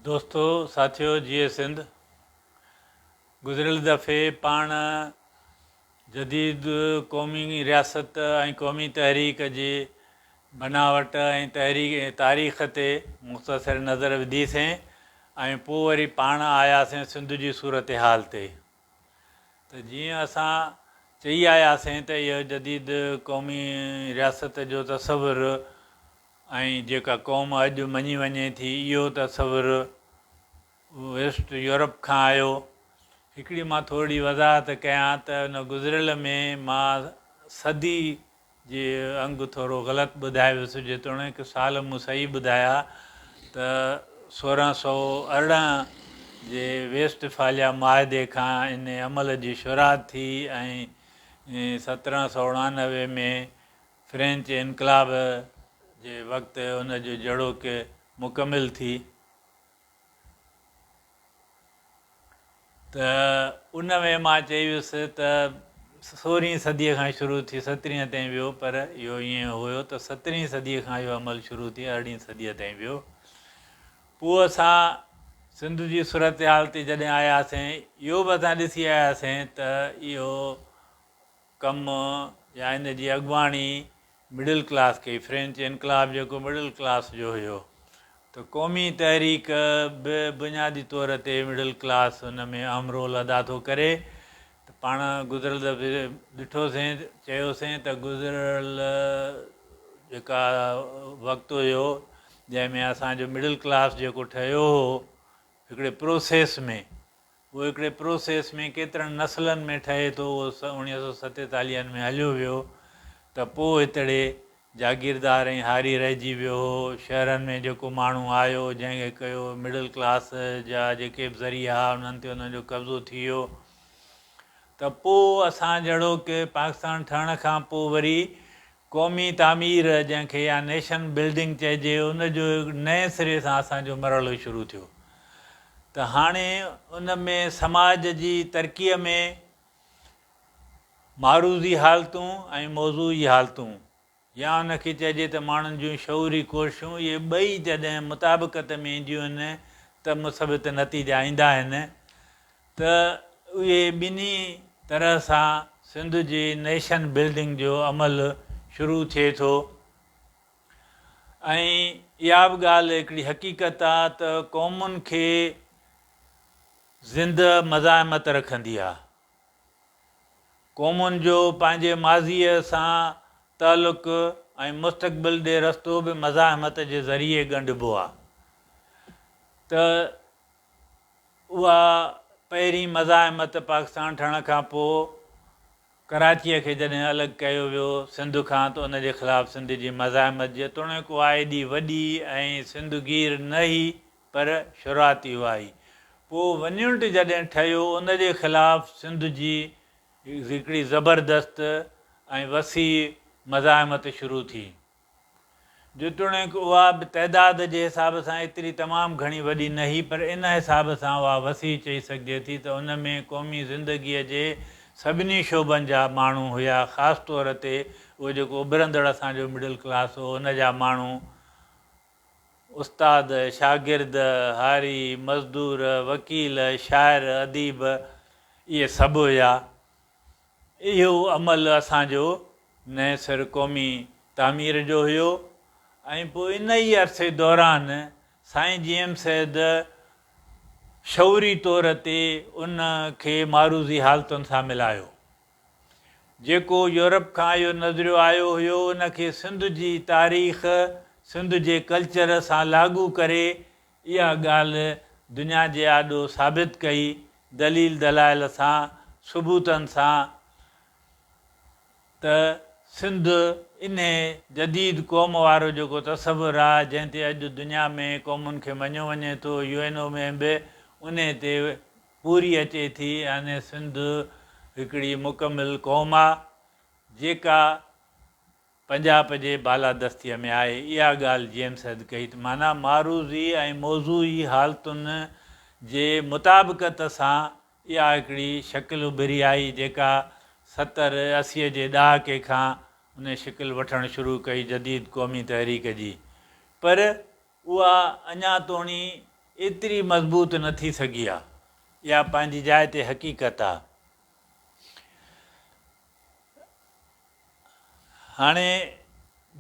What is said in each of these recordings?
دوستو ساٿيو جيئي سنڌ گذريل دفعي پاڻ جديد قومي رياست ۽ قومي تحريڪ جي بناوٽ ۽ تحريڪ تاريخ تي مختصر نظر وڌيسين ۽ پوء وري پاڻ آياسين سنڌ جي صورتحال تي ته جيئن اسان چئي آياسين ته اهو جديد قومي رياست جو تصور ۽ جيڪا قوم اڄ مڃي وڃي ٿي اهو تصور ويسٽ يورپ کان آيو. هڪڙي مان ٿورڙي وضاحت ڪيان ته ان گذريل ۾ مان صدي جي انگ ٿورو غلط ٻڌائي ويس جيتوڻيڪ سال مون صحيح ٻڌايا ته 1618 جي ويسٽ فاليا معاهدي کان ان عمل جي شروعات ٿي ۽ 1789 ۾ فرينچ انقلاب جي وقت ان جو جهڙوڪ مڪمل ٿي. ته ان ۾ مان چئي ويس ته سورهين صديء کان شروع ٿي سترهين تائين ويو پر اهو ائين هيو ته سترهين صديء کان اهو عمل شروع ٿي ارڙهين صديء تائين ويو. پوء اسان سنڌ جي صورتحال تي جڏهن آياسين اهو به اسان ڏسي آياسين ته اهو ڪم يا ان جي اڳواڻي مڊل ڪلاس ڪئي، فرينچ انقلاب جيڪو مڊل ڪلاس جو هيو ته قومي تحريڪ به بنيادي طور تي مڊل ڪلاس ان ۾ اهم رول ادا ٿو ڪري ته پاڻ گذريل دفعي ڏٺوسين چيوسين ته گذريل جيڪا وقت هيو جنهن ۾ اسان جو مڊل ڪلاس جيڪو ٺهيو هو هڪڙي پروسيس ۾ اهو هڪڙي پروسيس ۾ ڪيترن نسلن ۾ ٺهي ٿو، اهو 1947 ۾ هليو ويو ته پوء هتڙي جاگيردار ۽ هاري رهجي ويو هو، شهرن ۾ جيڪو ماڻهو آيو جنهن کي ڪيو مڊل ڪلاس جا جيڪي به ذريعا ها انهن تي انهن جو قبضو ٿي ويو ته پوء اسان جهڙوڪ پاڪستان ٺهڻ کان پوء وري قومي تعمير جنهن کي يا نيشن بلڊنگ چئجي ان جو نئين سري سان اسان جو مرحلو شروع ٿيو ته هاڻي ان ۾ سماج جي ترقيء ۾ معروضي حالتون ۽ موضوعي حالتون يا ان کي چئجي ته ماڻهن جون شعوري ڪوششون اهي ٻئي جڏهن مطابقت ۾ اينديون آهن ته مثبت نتيجا ايندا آهن ته اهي ٻنهي طرح سان سنڌ جي نيشن بلڊنگ جو عمل شروع ٿئي ٿو ۽ اها به ڳالهه هڪڙي حقيقت آ ته قومن کي زنده مزاحمت رکندي آ. قومن جو پنهنجي ماضيء سان تعلق ۽ مستقبل ڏي رستو به مزاحمت جي ذريعي ڳنڍبو آ ته اها پهرين مزاحمت پاڪستان ٺهڻ کان پوء ڪراچيء کي جڏهن الڳ ڪيو ويو سنڌ کان ته ان جي خلاف سنڌ جي مزاحمت جيتوڻيڪ اها ايڏي وڏي ۽ سنڌ گير نه هئي پر شروعاتي اها هئي. پوء ون يونٽ جڏهن ٺهيو ان جي خلاف سنڌ جي هڪڙي زبردست ۽ وسيع مزاحمت شروع ٿي. جيتوڻيڪ اها به تعداد جي حساب سان ايتري تمام گهڻي وڏي نه هئي پر ان حساب سان اها وسيع چئي سگهجي ٿي ته ان ۾ قومي زندگيء جي سڀني شعبن جا ماڻهو هيا خاص طور تي اهو جيڪو اڀرندڙ اسان جو مڊل ڪلاس هو ان جا ماڻهو استاد، شاگرد، هاري، مزدور، وڪيل، شاعر، اديب اهي سڀ هيا. اهو عمل اسان جو نئين سر قومي تعمير جو هيو ۽ پوء ان ئي عرصي دوران سائين جي ايم سيد شعوري طور تي ان کي معروضي حالتن سان ملايو. جيڪو يورپ کان اهو نظريو آيو هيو ان کي سنڌ جي تاريخ، سنڌ جي ڪلچر سان لاڳو ڪري اها ڳالهه دنيا جي آڏو ثابت ڪئي، دليل دلائل سان، ثبوتن سان ته سنڌ انهي جديد قوم وارو جيڪو تصور آ، جنهن تي اڄ دنيا ۾ قومن کي مڃيو وڃي ٿو، يو اين او ۾ به انهي تي پوري اچي ٿي، يعني سنڌ هڪڙي مڪمل قوم آ، جيڪا پنجاب جي بالادستيء ۾ آهي. اها ڳالهه جي ايم سيد ڪئي ته معنيٰ معروضي ۽ موضوعي حالتن جي مطابقت سان اها هڪڙي شڪل اڀري آئي جيڪا ستر اسيء جي ڏهاڪي کان ان شڪل وٺڻ شروع ڪئي جديد قومي تحريڪ جي پر اها اڃا توڻي ايتري مضبوط نه ٿي سگهي آ. اها پنهنجي جاء تي حقيقت آ. هاڻي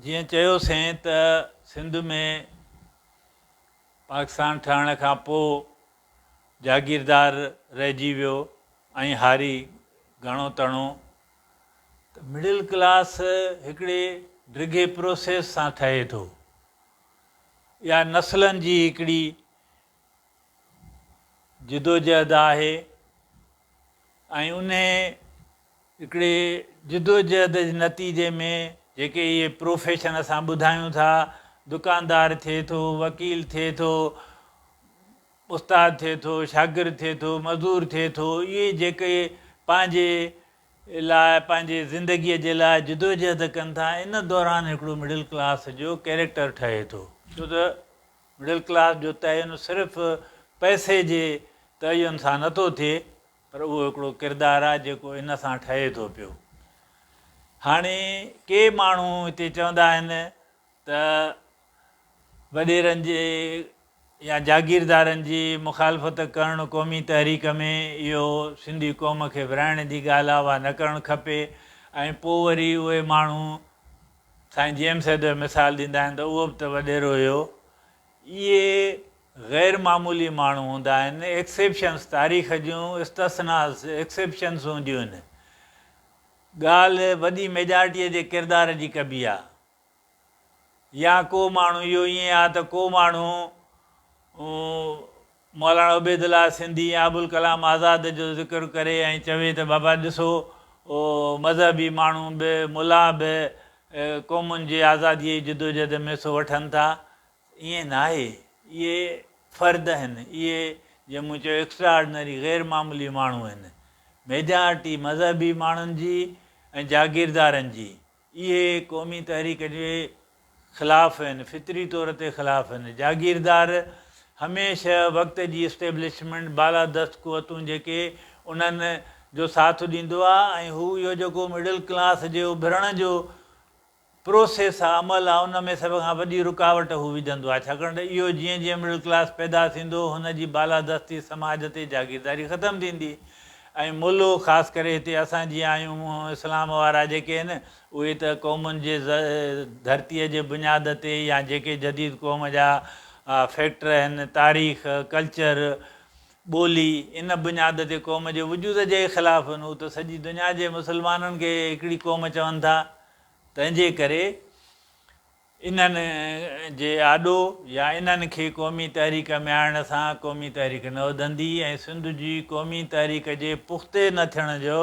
جيئن چيوسين ته سنڌ ۾ پاڪستان ٺهڻ کان پوء جاگيردار رهجي ويو ۽ هاري گهڻو تڻو ته مڊل ڪلاس هڪڙي ڊگهي پروسيس سان ٺهي ٿو. اها نسلن جي هڪڙي جدوجهد آهي ۽ انهي هڪڙي جدوجهد جي نتيجي ۾ جيڪي اهي پروفيشن اسان ٻڌايون ٿا، دڪاندار ٿئي ٿو، وڪيل ٿئي ٿو، استاد ٿئي ٿو، شاگرد ٿئي ٿو، مزور ٿئي ٿو، اهي جيڪي پنهنجي لاء پنهنجي زندگيء جي لاء جدوجهد ڪن ٿا، ان دوران هڪڙو مڊل ڪلاس جو ڪيريڪٽر ٺهي ٿو. ڇو ته مڊل ڪلاس جو تعين صرف پئسي جي تعين سان نٿو ٿئي پر اهو هڪڙو ڪردار آهي جيڪو ان سان ٺهي ٿو پيو. هاڻي ڪي ماڻهو هتي چوندا آهن ته وڏيرن جي يا جاگيردارن جي مخالفت ڪرڻ قومي تحريڪ ۾ اهو سنڌي قوم کي ورهائڻ جي ڳالهه آهي اها نه ڪرڻ کپي ۽ پوء وري اهي ماڻهو سائين جي ايم سيد جو مثال ڏيندا آهن ته اهو به ته وڏيرو هيو. اهي غير معمولي ماڻهو هوندا آهن، ايڪسيپشنس تاريخ جون استثناز، Exceptions، هونديون آهن. ڳالهه وڏي ميجارٽيء جي ڪردار جي ڪبي آهي. يا ڪو ماڻهو اهو ائين آ ته ڪو ماڻهو مولانا عبيدالله سنڌي يا ابوالڪلام آزاد جو ذڪر ڪري ۽ چوي ته بابا ڏسو مذهبي ماڻهو به ملا به قومن جي آزاديء جي جدوجهد ۾ حصو وٺن ٿا، ائين ناهي، اهي فرد آهن، اهي جيئن مون چيو ايڪسٽرا آرڊنري غير معمولي ماڻهو آهن، ميجارٽي مذهبي ماڻهن جي ۽ جاگيردارن جي. اهي قومي تحريڪ جي خلاف آهن، فطري طور تي خلاف آهن. جاگيردار هميشه وقت جي اسٽيبلشمينٽ، بالادست قوتون جيڪي انهن جو ساٿ ڏيندو آهي ۽ هو اهو جيڪو مڊل ڪلاس جي اڀرڻ جو پروسيس آهي، عمل آهي، ان ۾ سڀ کان وڏي رڪاوٽ هو وجهندو آهي، ڇاڪاڻ ته اهو جيئن جيئن مڊل ڪلاس پيدا ٿيندو هن جي بالادستي سماج تي جاگيرداري ختم ٿيندي. ۽ ملو خاص ڪري هتي اسان جيئن آهيون اسلام وارا جيڪي آهن اهي ته قومن جي ڌرتيء جي بنياد تي يا جيڪي جديد قوم جا فيڪٽر آهن تاريخ، ڪلچر، ٻولي ان بنياد تي قوم جي وجود جي ئي خلاف آهن هو ته سڄي دنيا جي مسلمانن کي هڪڙي قوم چون ٿا تنهنجي ڪري انهن جي آڏو يا انهن کي قومي تحريڪ ۾ آڻڻ سان قومي تحريڪ نه وڌندي ۽ سنڌ جي قومي تحريڪ جي پختي نه ٿيڻ جو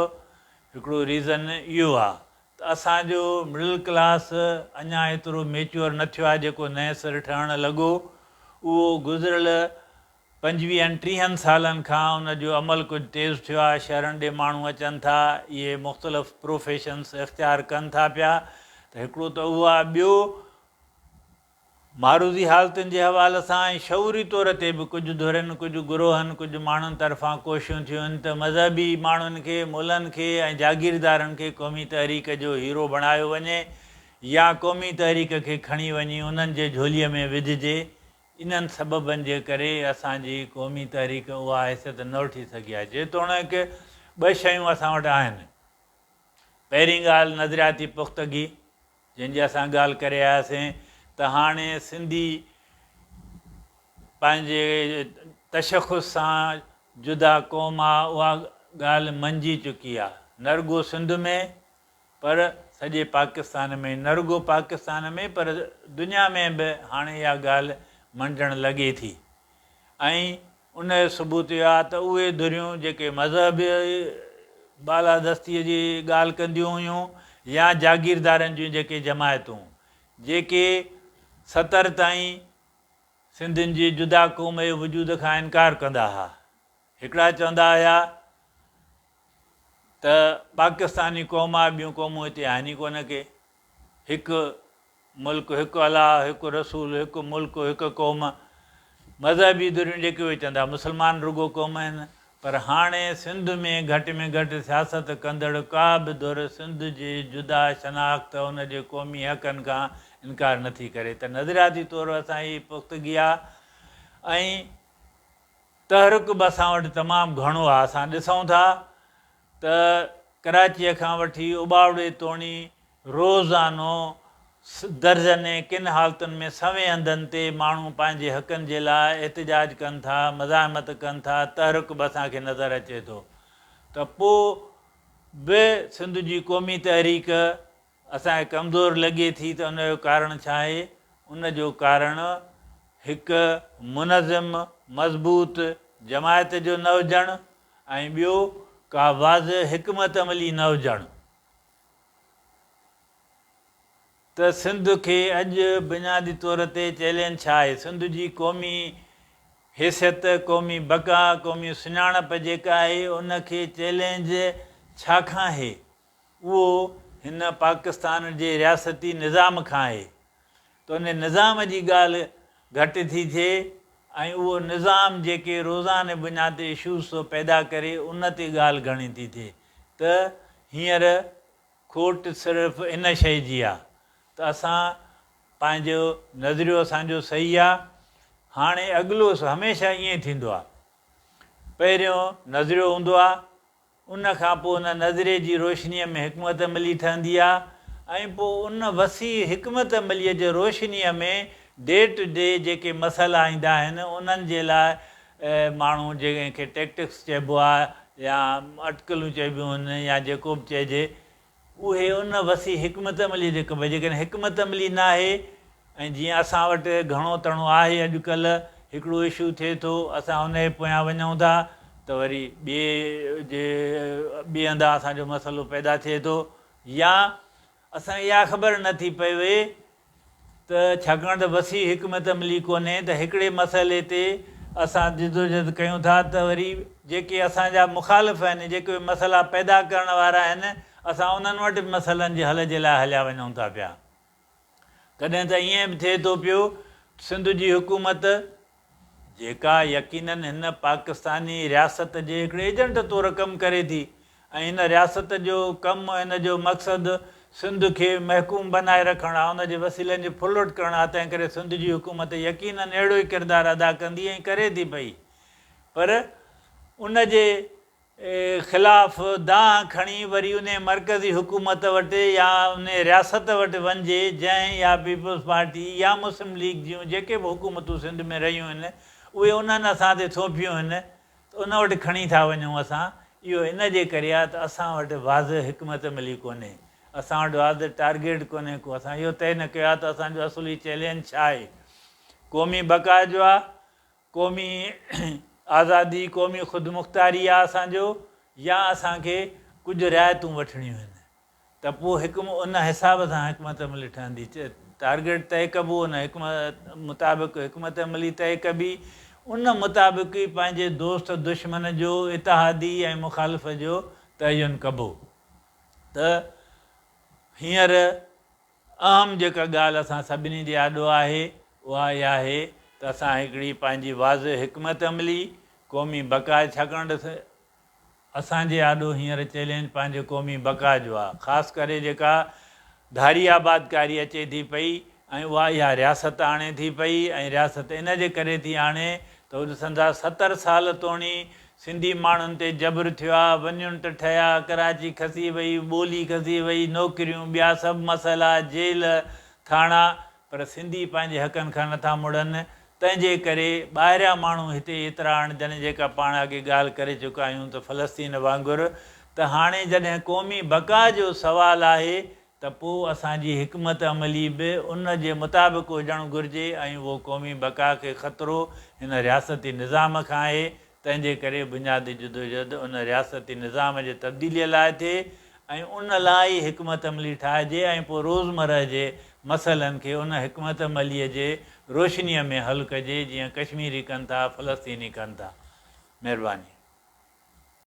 هڪڙو ريزن اهو آ ته اسان جو مڊل ڪلاس اڃا ايترو ميچوئر نه ٿيو آ جيڪو نئين سر ٺهڻ لڳو اهو گذريل پنجويهن ٽيهن سالن کان ان جو عمل ڪجهه تيز ٿيو آهي، شهرن ڏي ماڻهو اچن ٿا، اهي مختلف پروفيشنس اختيار ڪن ٿا پيا ته هڪڙو ته اهو آهي ٻيو معروضي حالتن جي حوالي سان ۽ شعوري طور تي به ڪجهه ڌرين، ڪجهه گروهن، ڪجهه ماڻهن طرفان ڪوششون ٿيون آهن ته مذهبي ماڻهن کي، ملن کي ۽ جاگيردارن کي قومي تحريڪ جو هيرو بڻايو وڃي يا قومي تحريڪ کي کڻي وڃي انهن جي جهوليء ۾ وجهجي انهن سببن جي ڪري اسان جي قومي تحريڪ اها حيثيت نه وٺي سگهي آهي. جيتوڻيڪ ٻه شيون اسان وٽ آهن. پهرين ڳالهه نظرياتي پختگي، جنهن جي اسان ڳالهه ڪري آياسين ته هاڻي سنڌي پنهنجي تشخص سان جدا قوم آ، اها ڳالهه مڃجي چڪي آ، نه رڳو سنڌ ۾ پر سڄي پاڪستان ۾، نه رڳو پاڪستان ۾ پر دنيا ۾ به هاڻي اها ڳالهه مڃجڻ لڳي ٿي ۽ ان جو ثبوت اهو آهي ته اهي ڌريون جيڪي مذهبي بالادستيء جي ڳالهه ڪنديون هيون يا جاگيردارن جون جيڪي جماعتون جيڪي ستر تائين سنڌين جي جدا قوم جي وجود کان انڪار ڪندا ها هڪڙا چوندا هيا ته پاڪستاني قوم آ ٻيون قومون هتي آهن ئي ڪونه ڪي. هڪ ملڪ هڪ الله هڪ رسول هڪ ملڪ هڪ قوم. مذهبي ڌريون جيڪي اهي چوندا مسلمان رڳو قوم آهن پر هاڻي سنڌ ۾ گهٽ ۾ گهٽ سياست ڪندڙ ڪا به ڌر سنڌ جي جدا شناخت ان جي قومي حقن کان انڪار نٿي ڪري ته نظرياتي طور اسان جي پختگي آ ۽ تحرڪ به اسان وٽ تمام گهڻو آهي. اسان ڏسون ٿا ته ڪراچيء کان وٺي اٻاوڙي توڻي روزانو درجنين ڪن حالتن ۾ سوين هنڌن تي ماڻهو پنهنجي حقن جي لاء احتجاج ڪن ٿا، مزاحمت ڪن ٿا، تحرڪ به اسان کي نظر اچي ٿو ته پوء به سنڌ جي قومي تحريڪ اسان کي ڪمزور لڳي ٿي ته ان جو ڪارڻ ڇا آهي؟ ان جو ڪارڻ هڪ منظم مضبوط جماعت جو نه هجڻ ۽ ٻيو ڪا واضح حڪمت عملي نه هجڻ ته سنڌ کي اڄ بنيادي طور تي چئلينج ڇا آهي؟ سنڌ جي قومي حيثيت، قومي بقا، قومي سڃاڻپ جيڪا آهي ان کي چئلينج ڇا کان آهي؟ اهو هن پاڪستان جي رياستي نظام کان آهي ته ان نظام جي ڳالهه گهٽ ٿي ٿئي ۽ اهو نظام جيڪي روزاني بنياد تي اشوز ٿو پيدا ڪري ان تي ڳالهه گهڻي ٿي ٿئي ته هينئر کوٽ صرف ان شيء جي آهي ته اسان پنهنجو نظريو اسان جو صحيح آهي هاڻي اڳلو هميشه ائين ٿيندو آهي پهريون نظريو هوندو آهي ان کان پوء ان نظريي جي روشنيء ۾ حڪمت عملي ٺهندي آ ۽ پوء ان وسيع حڪمت عمليء جي روشنيء ۾ ڊي ٽو ڊي جيڪي مسئلا ايندا آهن انهن جي لاء ماڻهو جنهن کي ٽيڪٽڪس چئبو آ يا اٽڪلون چئبيون هن يا جيڪو به چئجي اهي ان وسيع حڪمت عمليء جي ڪبي. جيڪڏهن حڪمت عملي ناهي ۽ جيئن اسان وٽ گهڻو تڻو آهي اڄڪلهه هڪڙو اشو ٿئي ٿو اسان ان جي پويان وڃون ٿا ته وري ٻئي جي ٻئي هنڌان اسان جو مسئلو پيدا ٿئي ٿو يا اسان کي اها خبر نه ٿي پوي ته ڇاڪاڻ ته وسيع حڪمت عملي ڪونهي ته هڪڙي مسئلي تي اسان جدوجهد ڪيون ٿا ته وري جيڪي اسان جا مخالف آهن، جيڪي اهي مسئلا پيدا ڪرڻ وارا آهن، اسان انهن وٽ به مسئلن جي حل جي لاء هليا وڃون ٿا پيا. ڪڏهن ته ائين به ٿئي ٿو پيو سنڌ جي حڪومت جيڪا يقينن هن پاڪستاني رياست جي هڪڙي ايجنٽ طور ڪم ڪري ٿي ۽ هن رياست جو ڪم هن جو مقصد سنڌ کي محڪوم بنائي رکڻ آ، ان جي وسيلن جي ڦرلٽ ڪرڻ آ، تنهن ڪري سنڌ جي حڪومت يقينن اهڙو ئي ڪردار ادا ڪندي ۽ ڪري ٿي پئي پر ان جي خلاف دانهن کڻي وري انهي مرڪزي حڪومت وٽ يا انهي رياست وٽ وڃجي جنهن يا پيپلز پارٽي يا مسلم ليگ جون جيڪي به حڪومتون سنڌ ۾ رهيون هن اهي انهن اسان تي ٿوپيون هن ته ان وٽ کڻي ٿا وڃون اسان اهو ان جي ڪري آهي ته اسان وٽ واضح حڪمت عملي ڪونهي اسان وٽ واضح ٽارگيٽ ڪونهي ڪو اسان اهو طئي نه ڪيو آهي ته اسان جو اصلي چئلينج ڇا آهي قومي بقا جو آهي قومي آزادي، قومي خودمختاري آ اسان جو يا اسان کي ڪجهه رعايتون وٺڻيون هن ته پوء حڪم ان حساب سان حڪمت عملي ٺهندي، ٽارگيٽ طئي ڪبو ان حڪمت مطابق حڪمت عملي طئي ڪبي، ان مطابق ئي پنهنجي دوست دشمن جو اتحادي ۽ مخالف جو تعين ڪبو ته هينئر اهم جيڪا ڳالهه اسان سڀني جي آڏو آهي اها اها آهي ته اسان هڪڙي پنهنجي واضح حڪمت عملي قومي بقاء ڇاڪاڻ ته اسان جي آڏو هينئر چئلينج پنهنجي قومي بقاء جو آهي خاص ڪري جيڪا ڌاري آبادڪاري اچي ٿي پئي ۽ اها اها رياست آڻي ٿي پئي ۽ رياست ان جي ڪري ٿي آڻي ته هو ڏسن ٿا 70 سال توڻي سنڌي ماڻهن تي جبر ٿيو آ، ون يونٽ ٺهيا، ڪراچي کسي وئي، ٻولي کسي وئي، نوڪريون، ٻيا سڀ مسئلا، جيل، ٿاڻا، پر سنڌي پنهنجي حقن کان نٿا مڙن، تنهن جي ڪري ٻاهريان ماڻهو هتي ايترا آڻجن جيڪا پاڻ اڳي ڳالهه ڪري چڪا آهيون ته فلسطين وانگر ته هاڻي جڏهن قومي بقا جو سوال آهي ته پوء اسان جي حڪمت عملي به ان جي مطابق هجڻ گهرجي ۽ اهو قومي بقا کي خطرو هن رياستي نظام کان آهي، تنهن جي ڪري بنيادي جدوجهد ان رياستي نظام جي تبديليء لاء ٿئي ۽ ان لاء ئي حڪمت عملي ٺاهجي ۽ پوء روزمره جي مسئلن کي ان حڪمت عمليء جي روشنيء ۾ حل ڪجي، جيئن ڪشميري ڪن ٿا، فلسطيني ڪن ٿا. مهرباني.